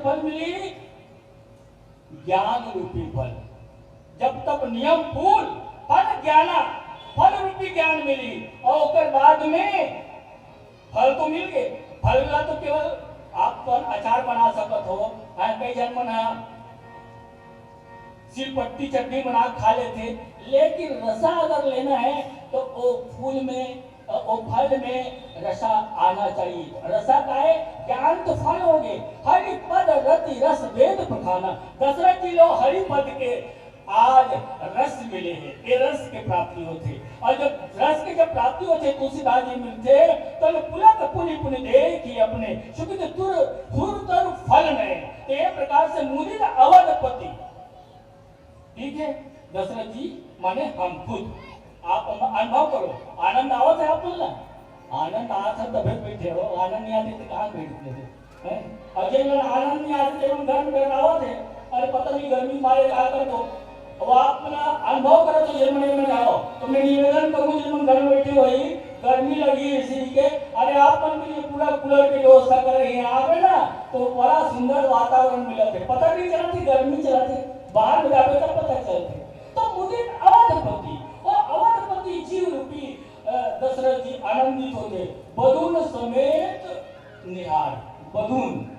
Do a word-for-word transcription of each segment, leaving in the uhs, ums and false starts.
फल मिली, ज्ञान रूपी फल। जब तप नियम फूल, फल ज्ञाना, फल रूपी ज्ञान मिली। और ओकर बाद में फल तो मिल गए, फल ला तो केवल आप मन अचार बना सकत हो। हाँ, कई झन मन ह सिलपट्टी चटनी बना खा लेथे, लेकिन रसा अगर लेना है तो वो फूल में, वो फल में रसा आना चाहिए। रसा का है? ज्ञान तो फल हो गए, हरि पद रति रस वेद प्रधाना। दशरथ जी लो हरि पद के आज रस मिले हैं, ये रस के प्राप्ति होते। और जब रस के जब प्राप्ति होते, तुलसीदास जी मिलते, तो ये पुलक पुनि पुनि देखि अपने सुकृत तुर हुर तर फल नए। तो ये प्रकार से मुदित अवधपति, ठीक है, दशरथ जी माने हम खुद। आप अनुभव करो, आनंद आवत है आप मन ला? आनंद आवत है तबे बैठे हो, आनंद नहीं आते तो कहाँ बैठते हो? हैं? और जेन मन आनंद नहीं आते, जेन मन घर में डरावत है, अरे पता नहीं गर्मी मारे का कर दो। अब आप ना अनुभव करो तो जेन मन में जाओ, तो मैं निवेदन करूँ, जेन मन घर में बैठे हो, गर्मी लगी इसी के, अरे आप मन के लिए पूरा कूलर की व्यवस्था कर रही है, आप है ना, तो बड़ा सुंदर वातावरण मिलत है, पता नहीं चलत है गर्मी चलत है, बाहर में जावे तब पता चलत है। तो मुदित अवधपति, वो अवधपति जीव रूपी, अ, दशरथ जी आनंदित होते, बधुन समेत निहार, बधुन,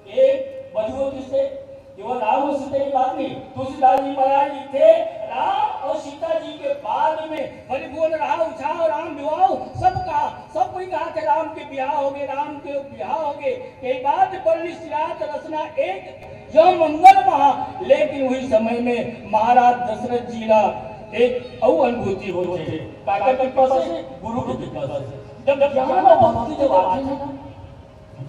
एक बधु होती से, केवल राम और सीता की बात नहीं, तुलसीदास जी महाराज जी थे, राम और सीता जी के बाद में बलि भुवन रहा उछाह, राम विवाह सब कहा, सब कोई कहा थे राम के ब्याह हो गए, राम के ब्याह हो गए, कई बात पर निश्चयात रचना एक यह मंगल महा। लेकिन वही समय में महाराज दशरथ जी ला एक अउ अनुभूति होथे, काकर कृपा से, गुरु की कृपा से। जब ज्ञान और भक्ति जब आथे ना,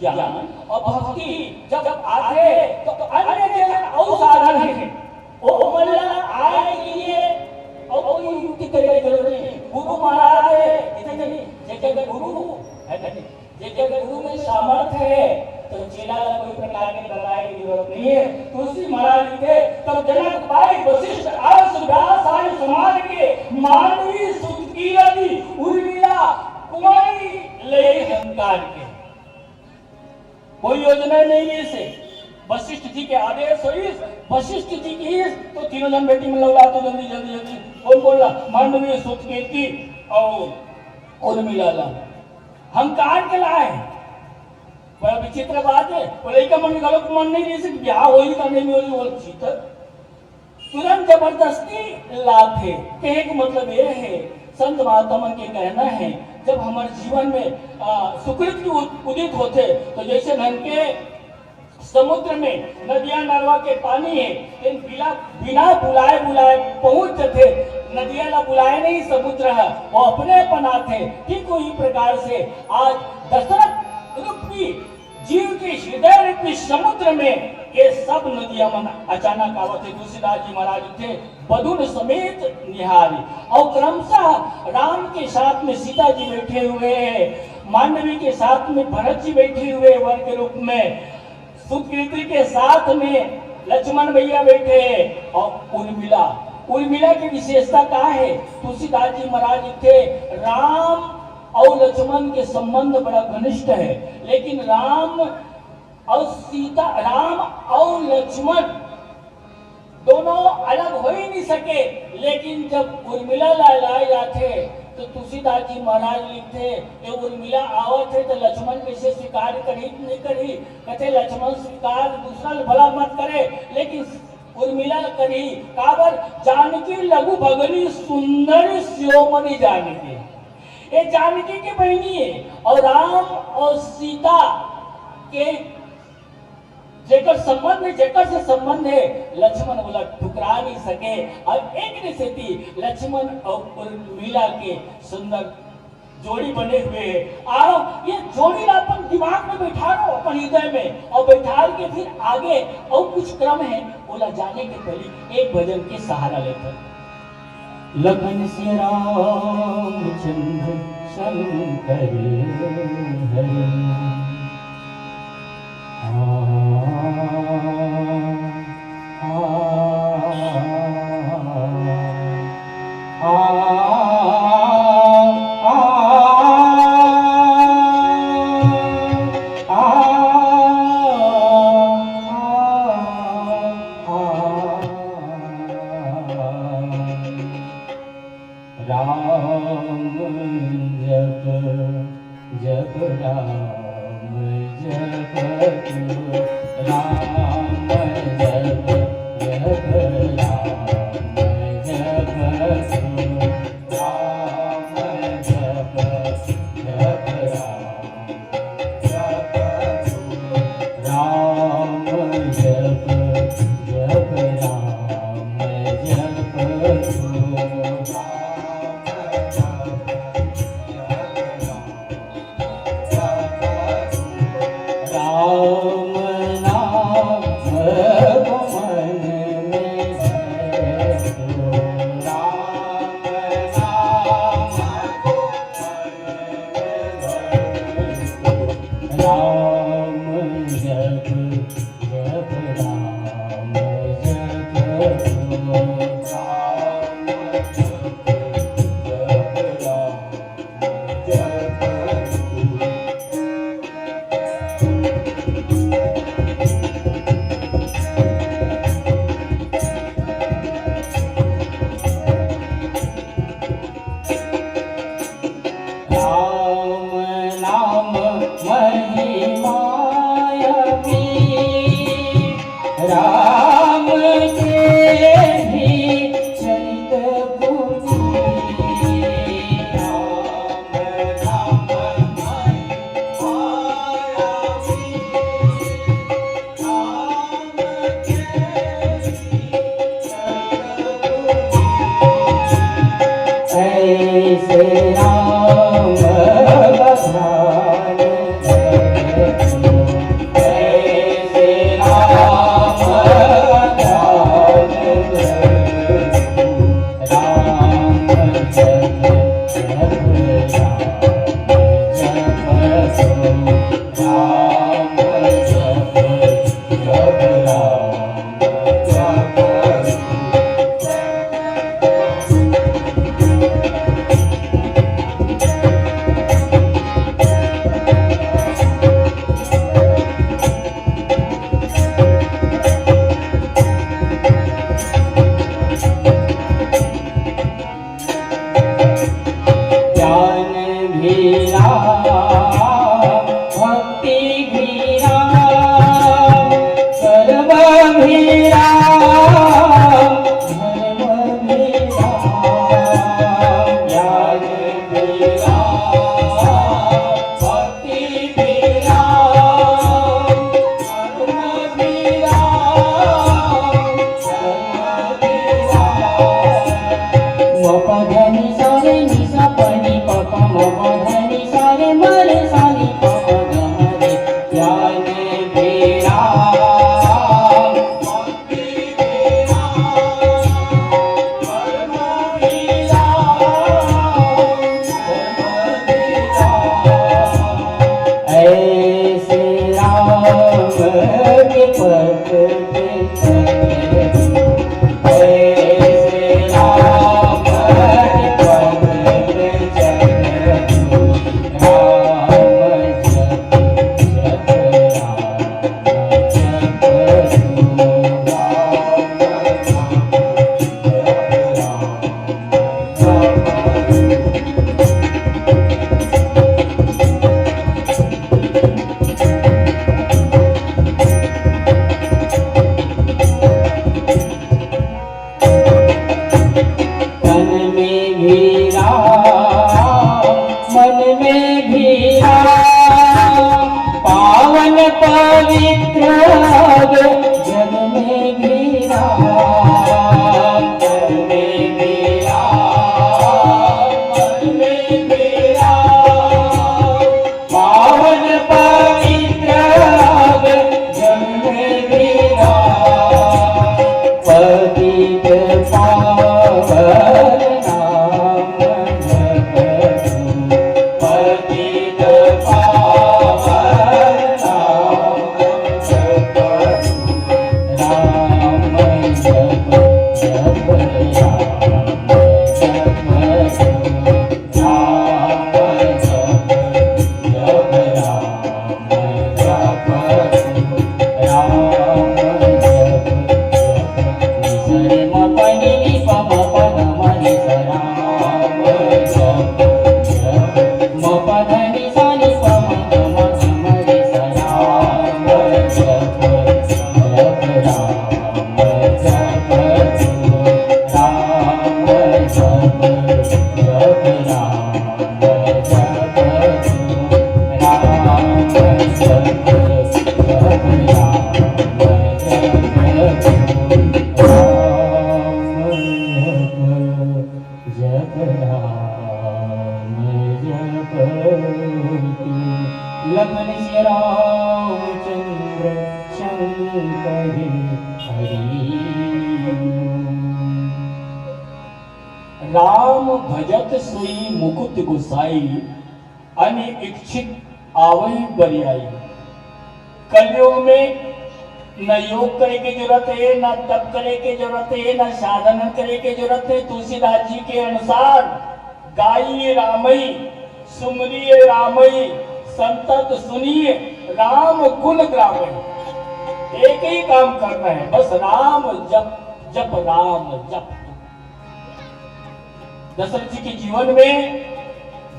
ज्ञान और भक्ति जब आथे, तो अन्य जेन अउ साधन हे, ओ मन ला आए के लिए अउ कोई युक्ति करे के जरूरत नहीं। गुरु महाराज हे, इतने नहीं, जेकर गुरु हे, जेकर गुरु में सामर्थ्य हे, तो चेला ला कोई प्रकार के डराए की जरूरत नहीं हे। तुलसी महाराज जी के, तब जनक पाई वशिष्ठ आस व्यास आय समार के, मांडवी सुत कीरति उर्मिला कुमारी लई हंकार के। कोई योजना नहीं है इसे। वशिष्ठ जी के आदेश होइस, वशिष्ठ जी कहिस, तो तीनों जन बेटी मन ला बुला तो जल्दी, जल्दी, जल्दी। कौन बोलला? मांडवी सुत कीरति और उर्मिला ला। हंकार के लाए। बड़ा विचित्र बात हे, वो लइका मन के घलोक मन नहीं रहिस कि ब्याह होही का नहीं होही, वो चित्र तुरंत जबरदस्ती लाथे। कहे के मतलब ये हे, संत महात्मा मन के कहना हे, जब हमर जीवन में, आ, सुकृत की उद-, उदित होथे, तो जैसे ढंग के समुद्र में नदिया नरवा के पानी हे, तेन बिना, बिना बुलाए, बुलाए पहुंच जथे। नदिया ला बुलाए नहीं समुद्र ह, वो अपने आप आथे। ठीक वही प्रकार से आज दशरथ रूपी जीव के हृदय रूपी समुद्र में ये सब नदिया मन अचानक आवत हे। तुलसीदास जी महाराज थे बधुन समेत निहारी, और क्रमशः राम के साथ में सीता जी बैठे हुए हैं, मांडवी के साथ में भरत जी बैठे हुए हैं वर के रूप में, सुकृति के साथ में लक्ष्मण भैया बैठे हैं और उर्मिला। उर्मिला की विशेषता का है? तुलसीदास जी महाराज थे राम और लक्ष्मण के संबंध बड़ा घनिष्ठ है, लेकिन राम और सीता, राम और लक्ष्मण दोनों अलग हो ही नहीं सके। लेकिन जब उर्मिला ला लाए जाथे, तो तुलसीदास जी महाराज लिखथे, ये उर्मिला आवत हे, तो लक्ष्मण कैसे स्वीकार करही, नहीं करही? कहते, "लक्ष्मण स्वीकार दूसरा भला मत करे, लेकिन उर्मिला करही।" काबर? "जानकी लघु भगनी सुंदर स्योमनी जानकी।" ये जानकी के बहिनी हे, और राम और सीता के जेकर संबंध हे, जेकर से संबंध हे, लक्ष्मण ओला ठुकरा नहीं सके। और एक ने सेती लक्ष्मण और उर्मिला के सुंदर जोड़ी बने हुए हे। आओ, ये जोड़ी ला अपन दिमाग में बैठारो, अपन हृदय में, और बैठार के फिर आगे और कुछ क्रम हे, ओला जाने के पहली एक भजन के सहारा लेथन। लखन सिया रामचंद्र शंकर हरि। आ, आ, आ, आ, आ, आ, राम जप जप राम जप तू, राम जप जप राम जप तू, राम जप जप राम जप तू, राम जप जप राम राम नाम को मन में धर लो। राम नाम को मन में धर लो। राम जप जप राम जप लो। राम जप जप राम राम नाम महिमा अमीर, राम के भी चरित पुनीत। राम नाम महिमा अमीर, राम के भी चरित पुनीत। ऐसे राम बखान करती, ऐसे राम बखान करती। राम जप जप राम जप तू, राम जप जप राम जप तू। ज्ञान भी राम, भक्ति भी राम, कर्म भी राम, धर्म भी राम, ज्ञान भी राम, भक्ति भी राम, कर्म भी राम, मप धनि सा रे नि सा प नि प प, मप धनि सा रे म रे सा नि प प ग म रे। ज्ञान भी राम, भक्ति भी राम, कर्म भी राम, कर्म भी राम। ऐसे राम के पथ पे चले, ऐसे राम के पथ पे चले, राम जप जप राम जप तू, राम जप जप राम तन में भी राम, मन में भी राम, पावन पवित्र जन में भी राम, तन में भी राम, मन में भी राम, पावन पवित्र जन में भी राम, पतित पावन नाम जप तू, पतित पावन नाम जप राम भजत सोई मुकुत गोसाई, अन इच्छित आवई बरियाई। कलयुग में न योग करे के जरूरत हे, न तप करे के जरूरत हे, न साधन करे के जरूरत हे। तुलसीदास जी के अनुसार, गाई रामई, सुमरिये रामई, संतत सुनिये राम गुण गावई। एक ही काम करना है, बस राम जप, जप राम जप। दशरथ जी के जीवन में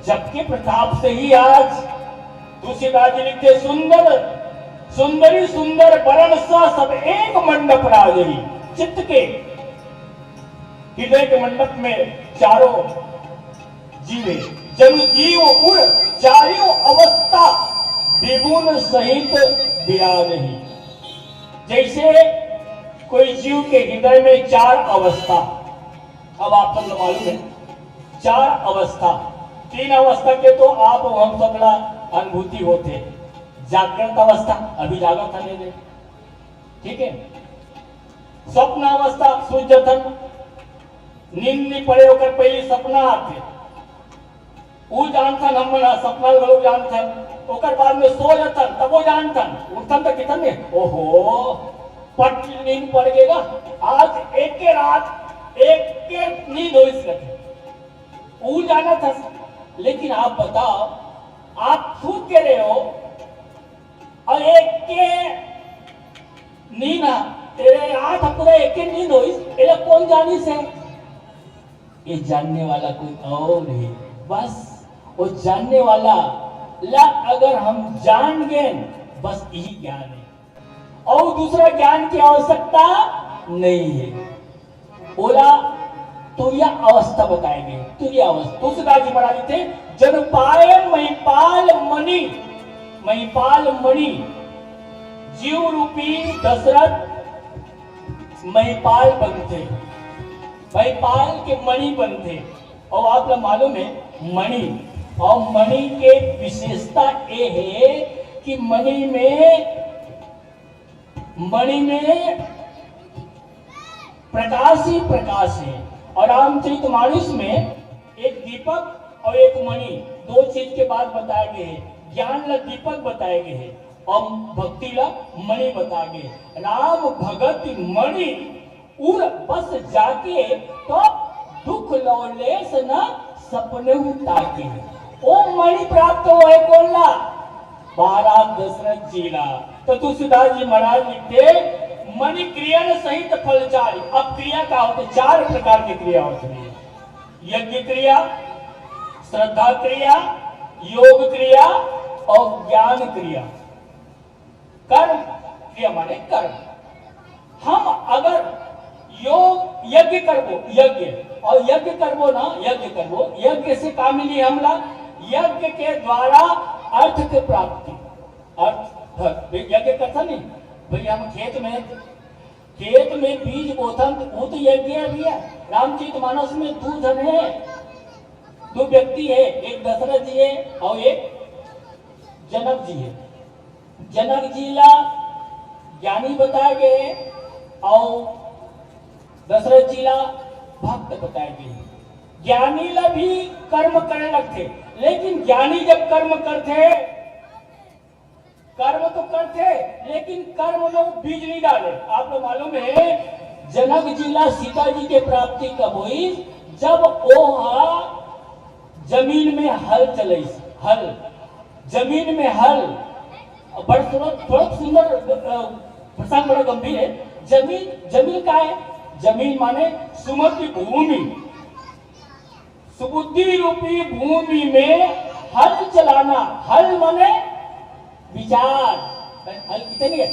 जप के प्रताप से ही आज तुलसीदास जी लिखते, सुंदर सुंदरी सुंदर बरन सा सब एक मंडप राजही। चित्त के, हृदय के मंडप में चारों जीवे, जनु जीव उर चारों अवस्था विगुण सहित विराजही। जैसे कोई जीव के हृदय में चार अवस्था, अब आप सबला मालूम है, चार अवस्था, तीन अवस्था के तो आप अउ हम सबला अनुभूति होथे। जागृत अवस्था, अभी जागत हन, ठीक है। स्वप्न अवस्था, सूत जथन, नींद नइ पड़े, ओकर पहली सपना आथे, ऊ जानथन, हमन ह सपना घलो जानथन, ओकर बाद में सो जथन, तबो जानथन, उठथन त किथन ने, ओहो, पट नींद पड़ गे गा, आज एक के रात एक के नींद होइस कथे। ऊ जानत हस, लेकिन आप बताओ, आप सूत के रहे हो और एक के नींद, तेरे रात ह पूरा एक के नींद होइस, एला कौन जानिस हे? ये जानने वाला कोई और है। बस वो जानने वाला ला अगर हम जान गए, बस यही ज्ञान है। और दूसरा ज्ञान की आवश्यकता नहीं है। ओला तुरिया अवस्था बताए गए, तुरिया अवस्था। तुलसीदास जी महाराज थे, जन पाए महिपाल मणि, महिपाल मणि, जीव रूपी दशरथ महिपाल बनथे, महिपाल के मणि बनथे। और आप ला मालूम है, मणि, और मणि के विशेषता ये है कि मणि में, मणि में प्रकाश ही प्रकाश है। और रामचरितमानस में एक दीपक और एक मणि, दो चीज के बात बताए गए हैं। ज्ञान ला दीपक बताए गए हैं और भक्ति ला मणि बताए गए। राम भगत मणि उर बस जाके, तो दुख लौलेस न सपनेहु ताके। ओ मणि प्राप्त होए कोन ला? महाराज दशरथ जी ला। तो तुलसीदास जी महाराज लिखते, मणि क्रियन सहित फल चारि। अब क्रिया का होते? चार प्रकार की क्रिया होती है। यज्ञ क्रिया, श्रद्धा क्रिया, योग क्रिया और ज्ञान क्रिया। कर्म क्रिया माने कर्म। हम अगर योग, यज्ञ करबो, यज्ञ, और यज्ञ करबो ना, यज्ञ करबो, यज्ञ से का मिली हमला? यज्ञ के द्वारा अर्थ के प्राप्ति। अर्थ, यज्ञ करता नहीं भाई, हम खेत में, खेत में बीज बोथन, तो वो तो यज्ञ है भैया। रामचरित मानस में दो जन है, दो व्यक्ति है, एक दशरथ जी है और एक जनक जी है। जनक जी ला ज्ञानी बताए गए और दशरथ जी ला भक्त बताए गए। ज्ञानी ला भी कर्म करे लगथे, लेकिन ज्ञानी जब कर्म करथे, कर्म तो करथे, लेकिन कर्म में वो बीज नहीं डाले। आप लोग मालूम है, जनक जी ला सीता जी के प्राप्ति कब हुई? जब वो हा जमीन में हल चलइस, हल, जमीन में हल। बड़ सुंदर, बड़ा सुंदर, अ, प्रसंग बड़ा गंभीर है। जमीन, जमीन का है? जमीन माने सुमति भूमि, सुबुद्धि रूपी भूमि में हल चलाना। हल माने विचार, हल कितने है?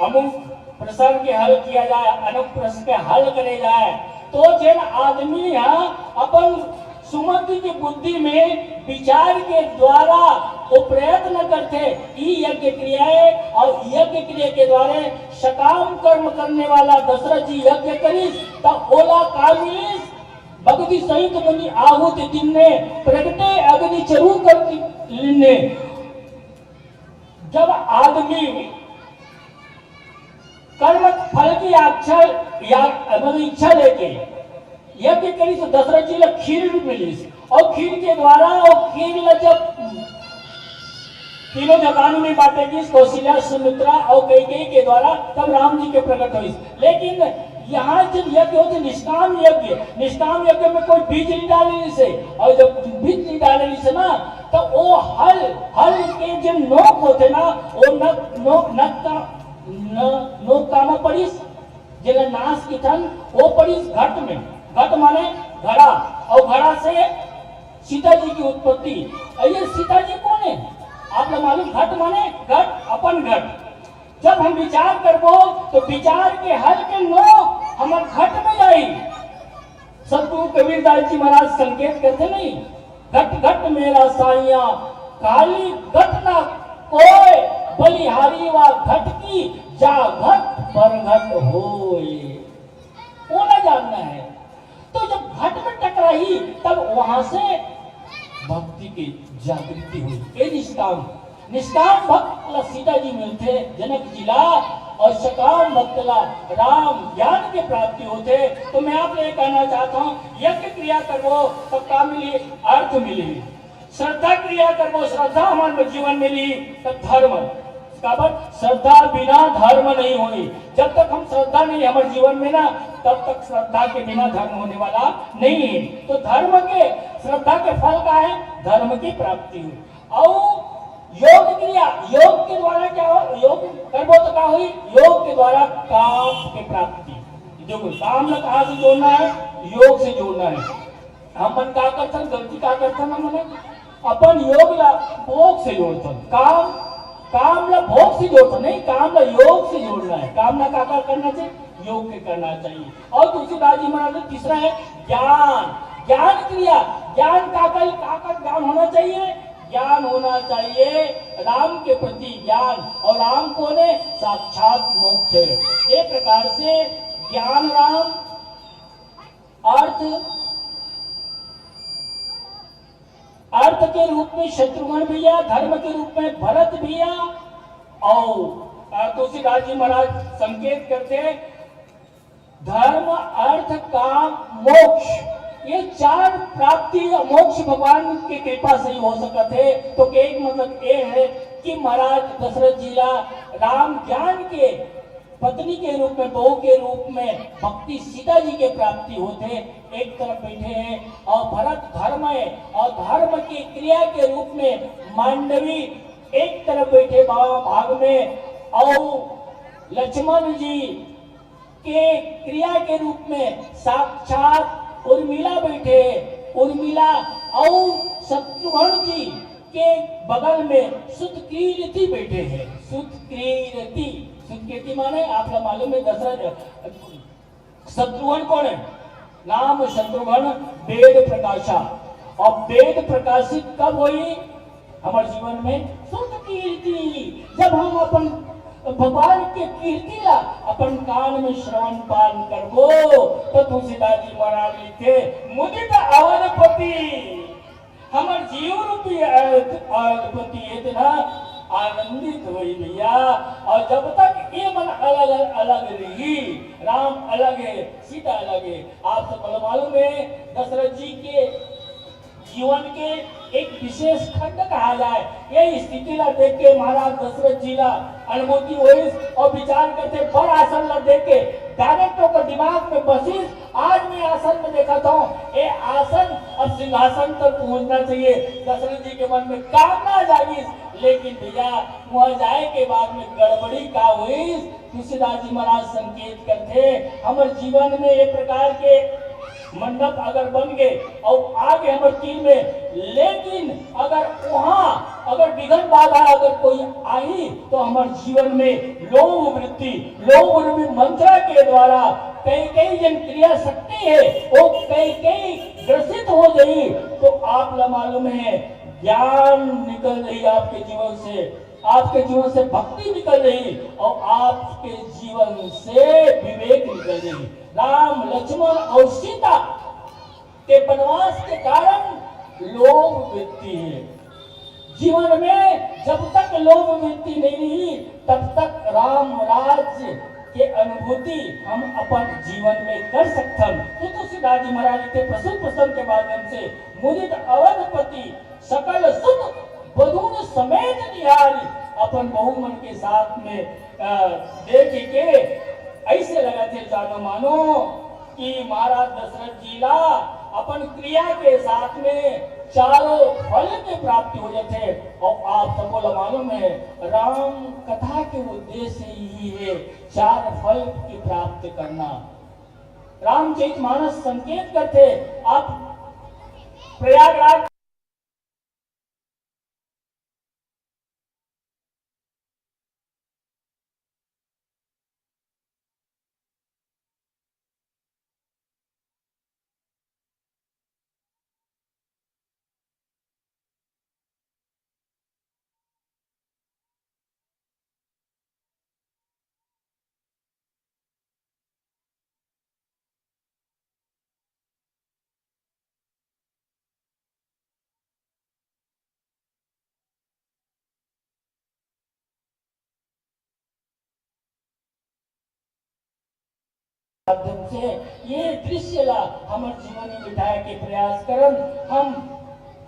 अमुक प्रसंग के हल किया जाए, अमुक प्रश्न के हल करे जाए, तो जेन आदमी ह अपन सुमति की बुद्धि में विचार के द्वारा वो प्रयत्न करथे, ई यज्ञ क्रिया है, और यज्ञ क्रिया के द्वारा सकाम कर्म करने वाला दशरथ जी यज्ञ करिस, त ओला का मिलिस? भगति सहित मुनि आहुति दीन्हे, प्रगटे अग्नि चरु कर लीन्हे। जब आदमी इच्छा, या मतलब इच्छा लेके यज्ञ करिस तो दशरथ जी ला खीर भी मिलिस, और खीर के द्वारा, और खीर ला जब तीनों जगानू में बांटे गिस, कौशल्या, सुमित्रा और कैकेयी के द्वारा, तब राम जी के प्रकट होइस। लेकिन यहाँ जब यज्ञ होथे निष्काम यज्ञ, निष्काम यज्ञ में कोई बीज नहीं डाले रिहिसे, और जब बीज नहीं डाले रिहिसे ना, तो वो हल, हल के जो नोक होथे ना, वो नक, नोक, नक का, न, नोक कामा पड़िस, जेला नाश किथन, वो पड़िस घट में। घट माने घड़ा, और घड़ा से सीता जी की उत्पत्ति। और ये सीता जी कौन है? आप लोग मालूम, घट माने घट, अपन घट। जब हम विचार करबो, तो विचार के हल के नोक हमर घट में जाई। सतगुरु कबीरदास जी महाराज संकेत करथे नहीं, "घट घट मेरा साइया, काली घट ना कोय, बलिहारी वा घट की, जा घट परघट होय।" वो ना जानना है। तो जब घट में टकराही, तब वहां से भक्ति की जागृति हुई। ये निष्काम, निष्काम भक्त ला सीता जी मिलथे, जनक जी ला, और सकाम भक्त ला राम ज्ञान के प्राप्ति होथे। तो मैं आप ये कहना चाहता हूँ, यज्ञ क्रिया करबो तब का मिली? अर्थ मिली। श्रद्धा क्रिया करबो, श्रद्धा हमर जीवन में मिली तब धर्म। काबर? श्रद्धा बिना धर्म नहीं होई। जब तक हम श्रद्धा नहीं हमर जीवन में ना, तब तक श्रद्धा के बिना धर्म होने वाला नहीं है। तो धर्म के, श्रद्धा के फल का है? धर्म की प्राप्ति हुई। और योग क्रिया, योग के द्वारा क्या हो? योग करबो तो का होई? योग के द्वारा काम के प्राप्ति। देखो, काम ला कहाँ से जोड़ना है? योग से जोड़ना है। हमन का करथन, गलती का करथन हमन? अपन योग ला भोग से जोड़थन। काम, काम ला भोग से जोड़थन, नहीं, काम ला योग से जोड़ना है। काम ला का, का करना चाहिए? योग के करना चाहिए। और तुलसीदास जी महाराज ने तीसरा है ज्ञान, ज्ञान क्रिया। ज्ञान का, का, का, का ज्ञान होना चाहिए? ज्ञान होना चाहिए राम के प्रति ज्ञान। और राम कौन है? साक्षात मोक्ष है। एक प्रकार से ज्ञान राम, अर्थ, अर्थ के रूप में शत्रुघ्न भैया, धर्म के रूप में भरत भैया, और, अ, तुलसीदास जी महाराज संकेत करथे, धर्म, अर्थ, काम, मोक्ष, ये चार प्राप्ति मोक्ष भगवान के कृपा से ही हो सकत हे। तो के एक मतलब ये है कि महाराज दशरथ जी ला राम ज्ञान के पत्नी के रूप में, बहू के रूप में भक्ति सीता जी के प्राप्ति होथे, एक तरफ बैठे हैं, और भरत धर्म है, और धर्म की क्रिया के रूप में मांडवी एक तरफ बैठे बावां भाग में, और लक्ष्मण जी के क्रिया के रूप में साक्षात उर्मिला बैठे हैं। उर्मिला और शत्रुघ्न जी के बगल में सुतकीर्ति बैठे हैं। सुतकीर्ति, सुतकीर्ति माने आप लोग मालूम है, दशरथ, शत्रुघ्न कौन है? नाम शत्रुघ्न वेद प्रकाशा। और वेद प्रकाशित कब हुई हमारे जीवन में? सुतकीर्ति। जब हम अपन भगवान के कीर्ति ला अपन कान में श्रवण पान करबो, तो तुलसीदास जी महाराज लिखे, "मुदित अवधपति, हमर जीव रूपी अवध-, अवधपति ये तेला आनंदित होई भैया।" और जब तक ये मन अलग अलग रही, राम अलग है, सीता अलग है, आप सब मालूम है दशरथ जी के जीवन के एक विशेष खंड कहा जाए। ये स्थिति ला देख के महाराज दशरथ जी ला अनुभूति होइस और विचार करथे, बर आसन ला देख के direct ओकर दिमाग में बसिस, आज मैं आसन में देखत हूँ, ये आसन अब सिंहासन तक पहुंचना चाहिए। दशरथ जी के मन में कामना जागिस, लेकिन भैया वहां जाए के बाद में गड़बड़ी का होइस, तुलसीदास जी महाराज संकेत करथे, हमर जीवन में ये प्रकार के मंडप अगर बन गए और आगे हमर तीर में, लेकिन अगर वहां अगर विघ्न बाधा अगर कोई आई, तो हमर जीवन में लोभ वृत्ति, लोभ रूपी मंत्र के द्वारा कई कई जन क्रिया शक्ति है, वो कई कई ग्रसित हो गई, तो आप ला मालूम है ज्ञान निकल रही आपके जीवन से, आपके जीवन से भक्ति निकल रही और आपके जीवन से विवेक निकल रही। राम, लक्ष्मण और सीता के वनवास के कारण लोभ वृत्ति है। जीवन में जब तक लोभ वृत्ति नहीं रही, तब तक राम राज्य के अनुभूति हम अपन जीवन में कर सकथन। तो तुलसीदास जी महाराज के प्रसंग प्रसंग के माध्यम से मुदित अवधपति सकल सुत बधून समेत निहारी, अपन बहू मन के साथ में, अ, देख के ऐसे लगत हे जानो मानो कि महाराज दशरथ जी ला अपन क्रिया के साथ में चारों फल के प्राप्ति हो जाथे। और आप सबो ला मालूम है, राम कथा के उद्देश्य ही है चार फल की प्राप्त करना। रामचरित मानस संकेत करथे, आप प्रयागराज माध्यम से ये दृश्य ला हमर जीवन में बिठाए के प्रयास करन। हम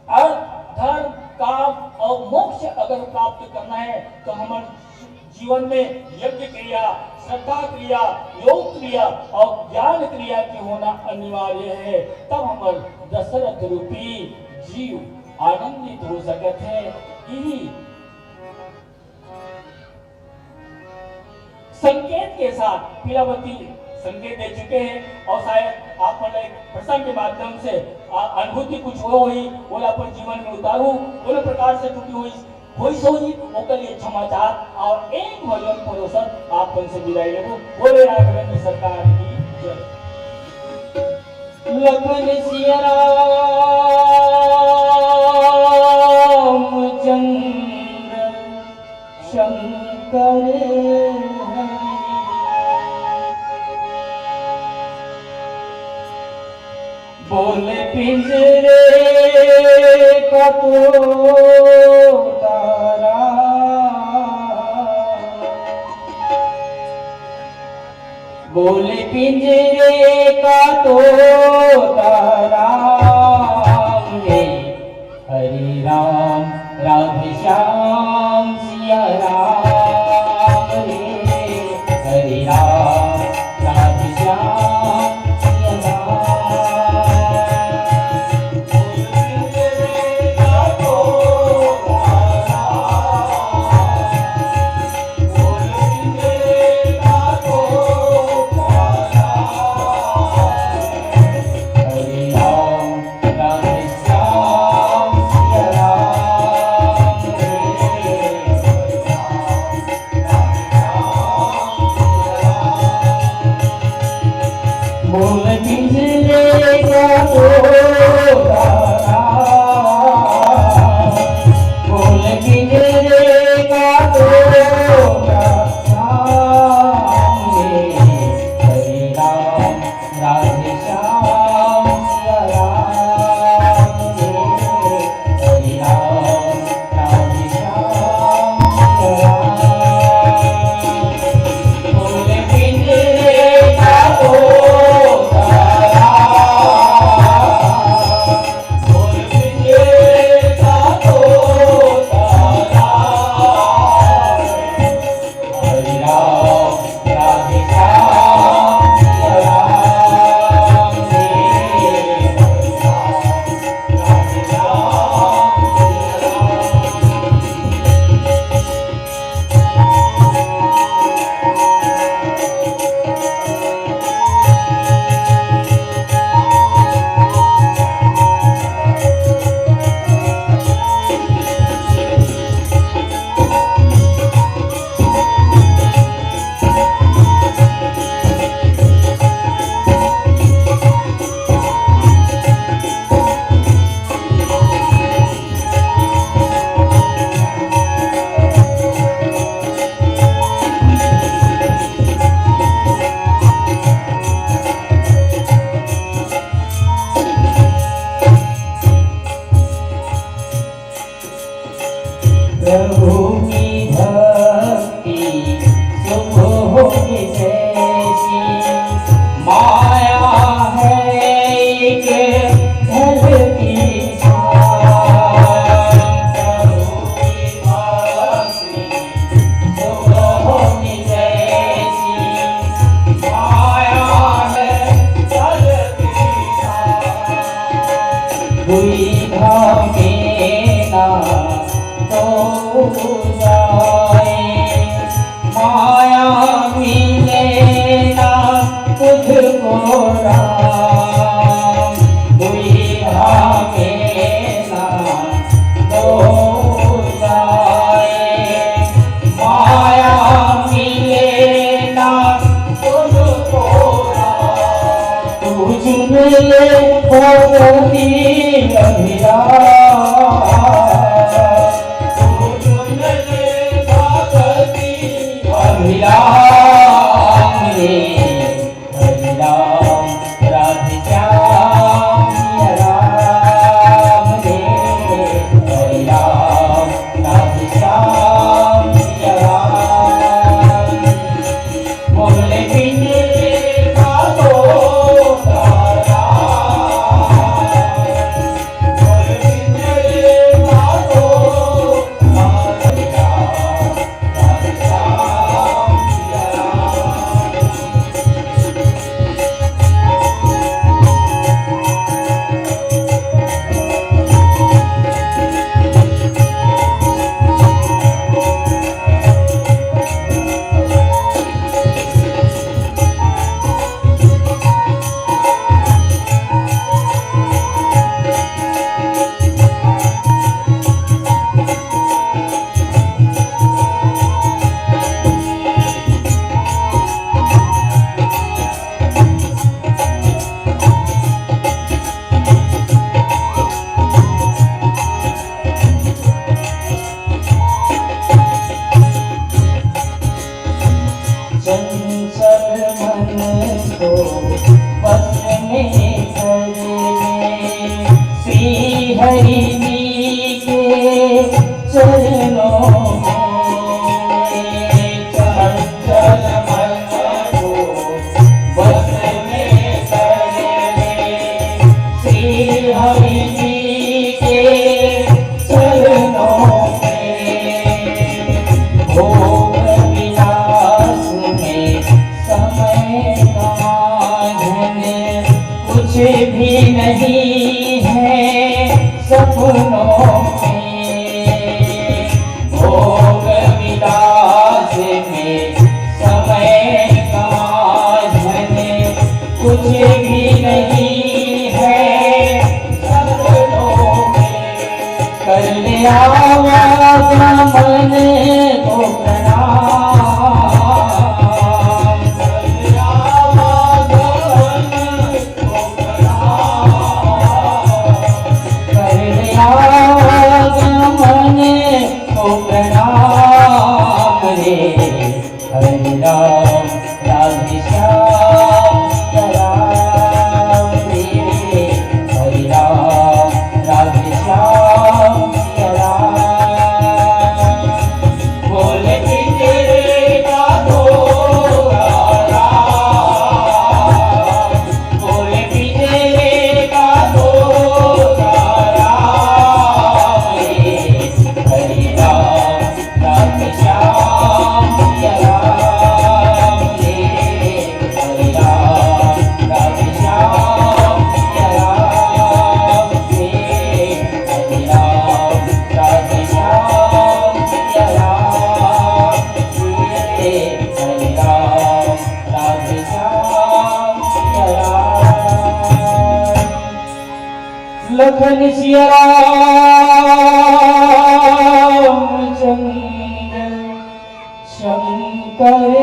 अर्थ, धर्म, काम और मोक्ष अगर प्राप्त करना है तो हमर जीवन में यज्ञ क्रिया, श्रद्धा क्रिया, योग क्रिया और ज्ञान क्रिया के होना अनिवार्य है। तब हमर दशरथ रूपी जीव आनंदित हो सकत है। यही संकेत के साथ पीलावती संकेत दे चुके हैं और शायद आप मन एक प्रसंग के माध्यम से, आ, अनुभूति कुछ हो हुई, ओला अपन जीवन में उतारू, कोनो प्रकार से त्रुटि हुई, होइस होही, ओकर लिए क्षमा चाहत और एक भजन परोसत आप मन से विदाई लेबो। बोले राघवेंद्र सरकार की जय। लखन सिया राम चंद्र शंकर हरि। बोल पिंजरे का तोता राम। बोल पिंजरे का तोता राम रे। हरे राम, राधे श्याम, सिया राम रे। हरे राम, राधे श्याम, सिया राम। दुविधा में ना तो जाए, माया मिले ना तुझको राम। दुविधा में ना तो जाए, माया मिले ना तुझको राम। तू चुन ले भगती अभिराम। तू चुन ले भगती अभिराम रे, हरिराम राधेश्याम सिया राम रे, हरिराम राधेश्याम सिया राम। बोले बिन देखा तो तारा, बोले बिन देखा तो तारा। चंचल मन को बस में कर ले, श्री हरि जी के चरणों में। चंचल मन को बस में कर ले, श्री हरि जी के चरणों में। भोग विलास में समय का धन कुछ भी नहीं है सपनों में। भोग विलास में समय का धन कुछ भी नहीं है सपनों में। कर ले आवागमन को प्रणाम। कर ले आवागमन को प्रणाम। कर ले आवागमन को प्रणाम रे। हरे राम, राधे श्याम, सिया राम रे। हरे राम, राधे श्याम, सिया राम। बोले तेरे का तो राम, बोले तेरे का तो राम रे। हरे राम, राधे श्याम सिया राम रे। हरे राम, राधे श्याम सिया राम रे। हरे राम, राधे श्याम सिया राम रे। हरे राम, राधे श्याम सिया राम। लखन सिया राम चंद्र शंकर